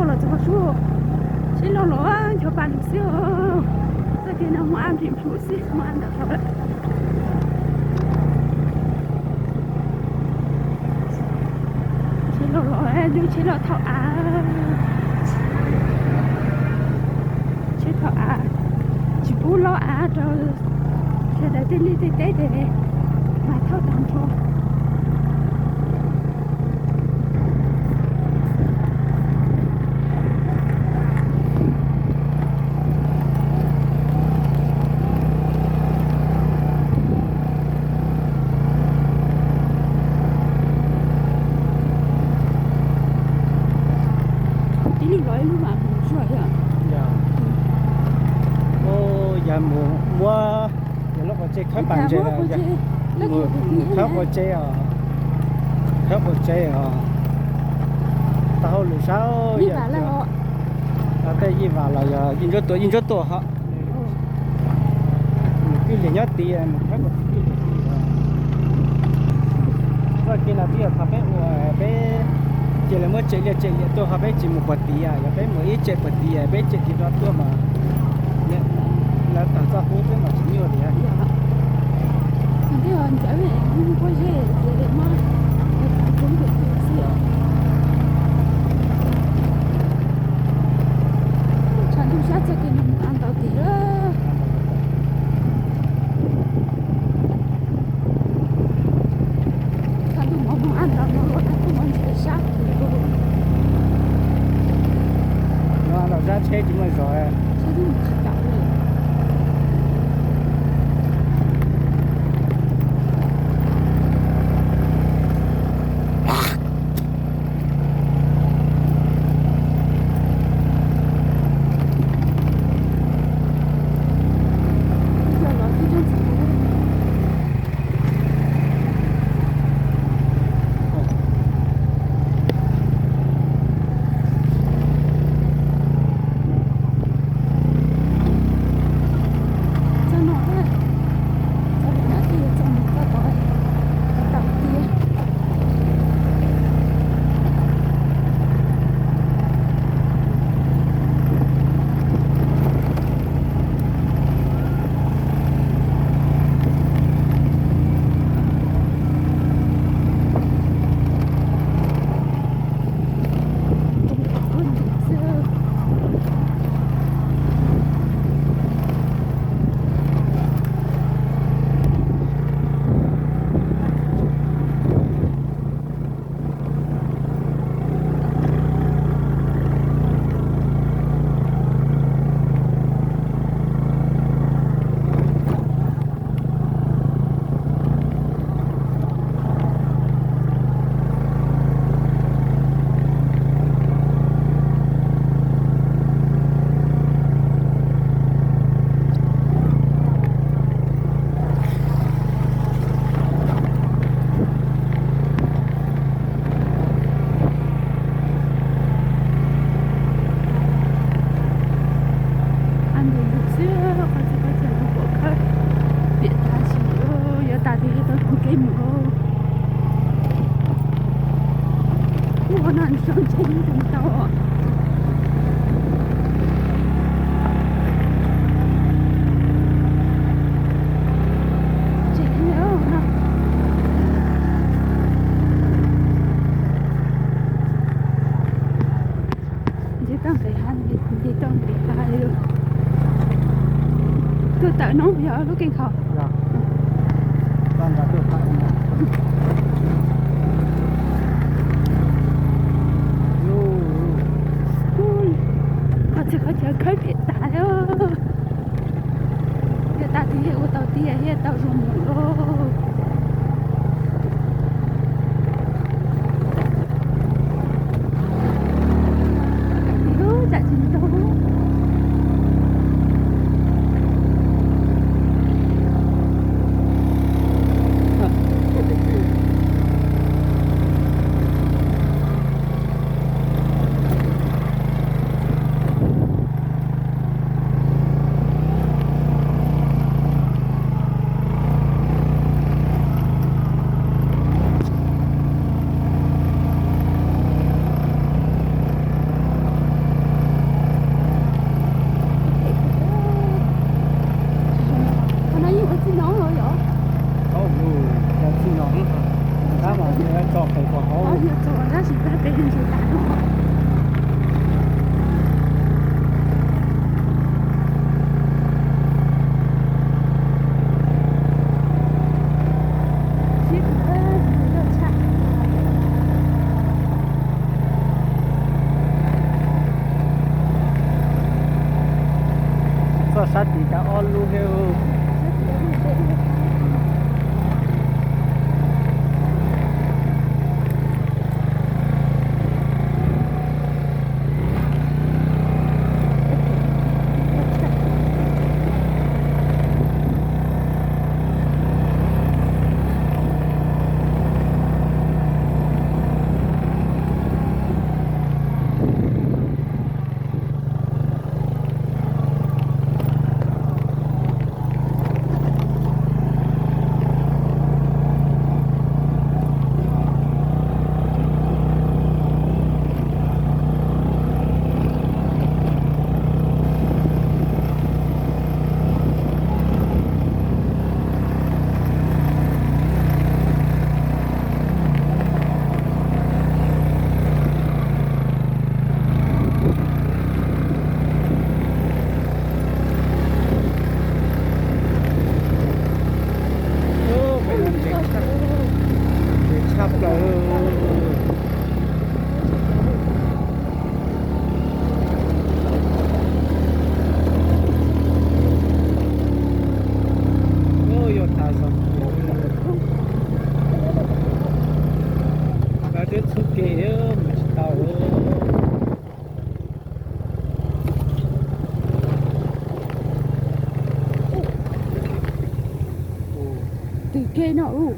Los txog sub, tsheb los los ncho pa lug xwb. Txoj kev no muaj ab nplim plhuav xwb, muaj ab ntawm hauv lawm. Tsheb los los, lub tsheb los thaum av, tsheb thaum av, tsis pub lob av rau sawv daws tej liaj tej teb ces mas thauj tag nrho. Ib lub los ib lub mas mus zuaj thiab. Yog mus muab yog lub qhov tsev khawb pas ntses, mus khawb qhov tsev os, khawb qhov tsev os. Tau hauj lwm sab yog tej yij vam los yog yij ntsuab tuam, yij ntsuab tuam hos. Nws kwj liam nyob tid, nws khawb pas kwj liam tid. Txoj kev no twb yog qhov peb ua, peb cia li muab tsem liaj tsem liam tuaj ho peb tsis mus puag tid, yog peb mus ib tsem puag tid peb tsem tim no tuaj mas lawv tawg txoj kub xwb mas tsis nyuaj li. Tshav ntuj sab txoj kev no mus av ntau tiag. Tshav ntuj no mus av ntau no luaj tag kuj muaj ntses sab tiag. No los sab tsheb tsis muaj zog, tsheb twb mus tsis tau li. Ab ntus ntus xwb, qhov txhia qhov chaw no puas khawb piam tas xwb, yuav tas twg yuav tau mus kev mus. Ub, no nws tso ntshe yeej mus tau. Tseem no, nce toj nqis hav, nce toj nqis hav li. Tuaj tawm no yog lub kev kho. Qhov txhia qhov chaw khawb piam tas li. Yog tas twg ua tau tiag thiaj tau zoo mus lauj. Ub, tsam tsis tau. Sab tid tau ob lub thiab. Tshaj plaws. Yog tas zog, kav deb txhub kev mus tsis tau. Twg kev no u?